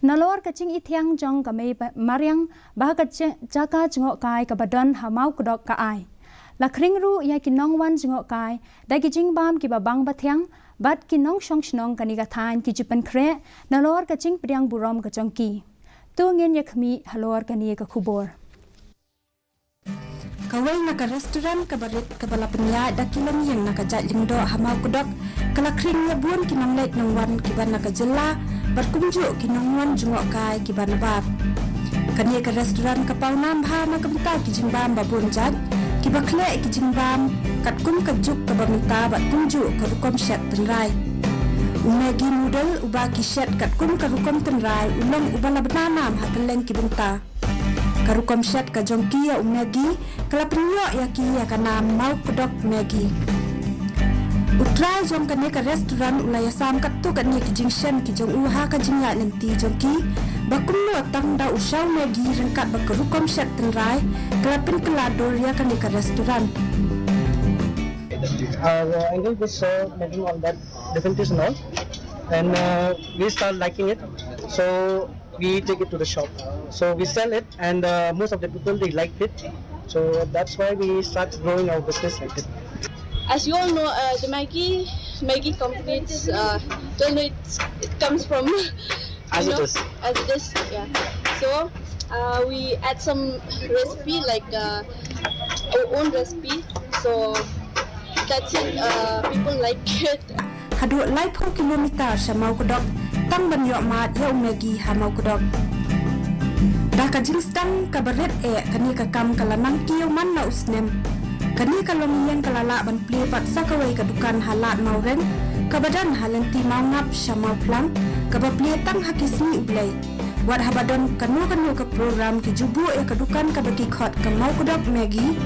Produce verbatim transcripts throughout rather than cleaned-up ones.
Nalor ka jingithiang jong ka mei mariang ba ka jaka jngohkai kaba don ha Mawkdok ka ai, la khring ruh ïa ki nongwan jngohkai da ki jingbam kiba bang bathiang bad ki nongshong shnong kane ka thaiñ ki ju pynkhreh nalor ka jingpdiang burom ka jong ki. To ngin ïa khmih halor kane ka khubor. Kawei na ka restaurant kaba rit kaba la pynïaid da ki longïing na ka jaid Lyngdoh ha Mawkdok ka la khring ïa bun ki nongleit nongwan kiba na ka jylla bad kumjuh ki nongwan jngohkai kiba nabar. Kane ka restaurant ka pawnam bha na ka bynta ki jingbam ba bun jait kiba khleh ki jingbam katkum ka juk kaba mynta bad kumjuh ka rukom shet tynrai. U Maggi noodle uba ki shet katkum ka rukom tynrai u long uba la bna nam ha kylleng ki bynta. Ka rukom shet ka jong ki ïa u Maggi ka la pynïoh ïa ki ïa ka nam Mawkdok Maggi. U trai jong kane ka restaurant u la ïasam katto katne ki jingshem ki jong u ha ka jingïaid lynti jong ki ba kumno tang da u shaw Maggi ryngkat bad ka rukom shet tynrai ka la pynkylla dur ïa kane ka restaurant. Uh, I think this uh, making all that different taste and all, and uh, we start liking it. So we take it to the shop. So we sell it, and uh, most of the people they like it. So that's why we start growing our business like it. As you all know, uh, the Maggi Maggi completes. Uh, you all know it's, it comes from As you it know, is. As it is. Yeah. So uh, we add some recipe like uh, our own recipe. So that's it. Uh, people like it. Haduh laiphew kilometer sha Mawkdok tang ban ïoh mad ïa u Maggi ha Mawkdok. Da ka jingsdang kaba rit eh kane ka kam ka la nang kiew man la u snem. Kane ka longïing ka la lah ban plie pat sa kawei ka dukan ha Lad Mawreng kaba don ha lynti Mawngap sha Mawphlang kaba plie tang ha ki sngi U Blei. Wat haba don kano kano ka program ki ju buh ïa ka dukan kaba ki khot ka Mawkdok Maggi.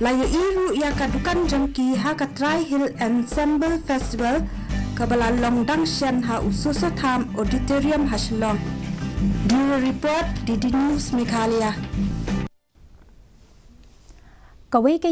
La ïohi ruh ïa ka dukan jong ki ha ka Tri Hill Ensemble Festival kaba la long dang shen ha u Soso Tham Auditorium ha Shillong. Bureau Report, D D News Meghalaya. Kawei ka